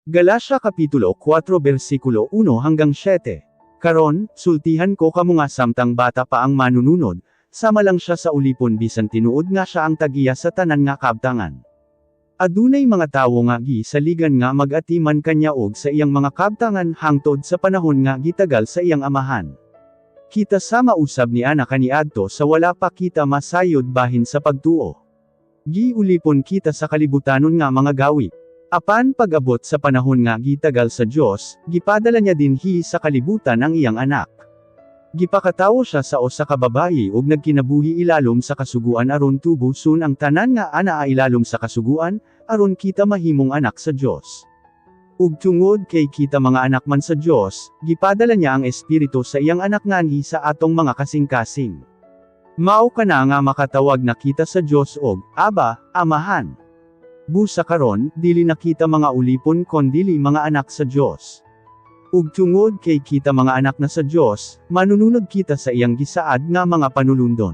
Galacia Kapitulo 4 versikulo 1 hanggang 7. Karon, sultihan ko kamo nga samtang bata pa ang manununod, sama lang siya sa ulipon bisan tinuod nga siya ang tag-iya sa tanan nga kabtangan. Adunay mga tawo nga gisaligan nga mag-atiman kanya og sa iyang mga kabtangan hangtod sa panahon nga gitagal sa iyang amahan. Kita sama usab ni ana kaniadto sa wala pa kita masayod bahin sa pagtuo. Giulipon kita sa kalibutanon nga mga gawi. Apan pag-abot sa panahon nga gitagal sa Dios, gipadala niya dinhi sa kalibutan ang iyang anak. Gipakatawo siya sa usa ka babayi ug nagkinabuhi ilalom sa kasuguan aron tubuson ang tanan nga anaa ilalom sa kasuguan, aron kita mahimong anak sa Dios. Ug tungod kay kita mga anak man sa Dios, gipadala niya ang Espiritu sa iyang anak nganhi sa atong mga kasing-kasing. Mao kana nga makatawag na kita sa Dios og Aba, Amahan. Busa karon, dili na kita mga ulipon kondili mga anak sa Dios. Ug tungod kay kita mga anak na sa Dios, manununod kita sa iyang gisaad nga mga panulundon.